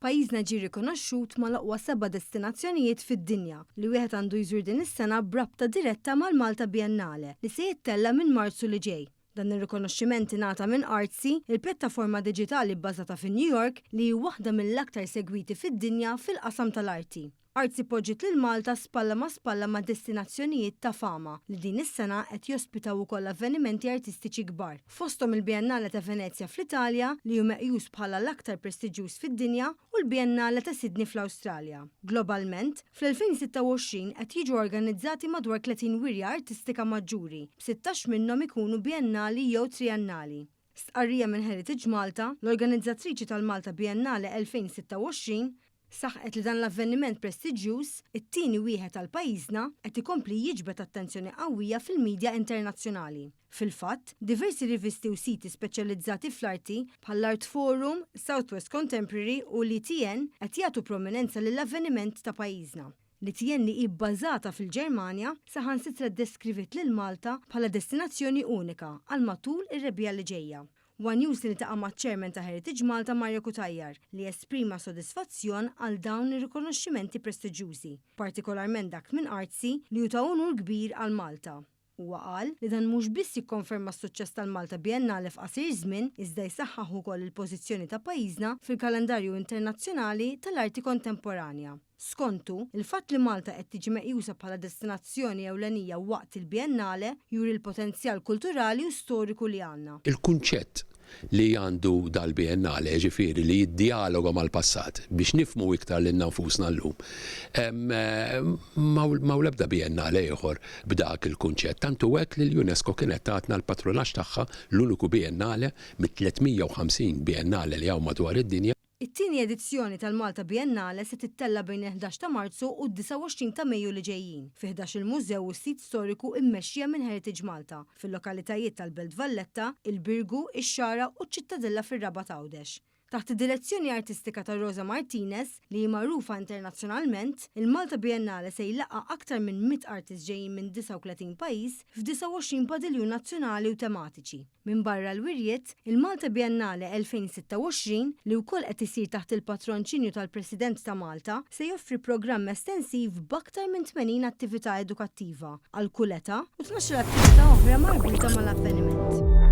Pajjiżna ġie rikonoxxut mal-aqwa seba' destinazzjonijiet fid-dinja li wieħed għandu jżur din is-sena b'rabta diretta mal-Malta Biennale li se jittella' minn Marzu li ġej. Dan ir-rikonoxximent ingħata minn Artsy, il-pjattaforma diġitali bbażata fi New York li hi waħda mill-aktar segwiti fid-dinja fil-qasam tal-arti. Artsy poġġiet lil Malta spalla ma' spalla ma' destinazzjonijiet ta' fama li din is-sena qed jospitaw ukoll avvenimenti artistiċi kbar, fosthom il-Biennale ta' Venezja fl-Italja li hu meqjus bħala l-aktar prestiġjuż fid-dinja u l-Biennale ta' Sydney fl-Awstralja. Globalment, fl-2026 qed jiġu organizzati madwar 30 wirja artistika maġġuri, b'sittax minnhom ikunu biennali jew triennali. Stqarrija minn Heritage Malta, l-organizzatriċi tal-Malta Biennale 2026, saħqet li dan l-avveniment prestiġjuż, it-tieni wieħed għal pajjiżna, qed ikompli jiġbed attenzjoni qawwija fil-midja internazzjonali. Fil-fatt, diversi rivisti u siti speċjalizzati fl-arti, bħall-Artforum, Southwest Contemporary u l-ETN, qed jagħtu prominenza lill-avveniment ta' pajjiżna. L-ETN li hi bbażata fil-Ġermanja, saħansitra ddeskriviet lil Malta bħala destinazzjoni unika għal matul ir-rebbiegħa li ġejja. One News iltaqa' maċ-Chairman ta' Heritage Malta Mario Cutajar li esprima sodisfazzjon għal dawn ir-rikonoxximenti prestiġjużi, partikolarment dak minn Artsy li hu ta' unur kbir għal Malta. Huwa qal li dan mhux biss jikkonferma s-suċċess tal-Malta Biennale f'qasir żmien iżda jsaħħaħ ukoll il-pożizzjoni ta' pajjiżna fil-kalendarju internazzjonali tal-arti kontemporanja. Skontu, il-fatt li Malta qed tiġi meqjusa bħala destinazzjoni ewlenija waqt il-Biennale juri l-potenzjal kulturali u storiku li għandna. Il-kunċett li għandu dal-Biennale, jiġifieri li jiddjaloga mal-passat biex nifhmu iktar lilna nfusna llum, m'hawn l-ebda Biennale ieħor b'dak il-kunċett. Tant hu hekk li l-UNESCO kienet tatna l-patrunaġġ tagħha, l-uniku Biennale mit-350 Biennale li hawn madwar id-dinja. It-tieni edizzjoni tal-Malta Biennale se tittella' bejn il-11 ta' Marzu u d-29 ta' Mejju li ġejjin, fi 11-il mużew u sit storiku mmexxija minn Heritage Malta, fil-lokalitajiet tal-Belt Valletta, il-Birgu, ix-Xagħra u ċ-Ċittadella fir-Rabat Għawdex. Taħt id-direzzjoni artistika ta' Rosa Martinez, li hi magħrufa internazzjonalment, il-Malta Biennale se jlaqqa' aktar minn 100 artist ġejjin minn 39 pajjiż f'29 padiljun nazzjonali u tematiċi. Minbarra l-wirjiet, il-Malta Biennale 2026, li wkoll qed isir taħt il-patronċinju tal-President ta' Malta, se joffri programm estensiv b'aktar minn 80 attività edukattiva għal kull età u 12 attività oħra marbuta mal-avveniment.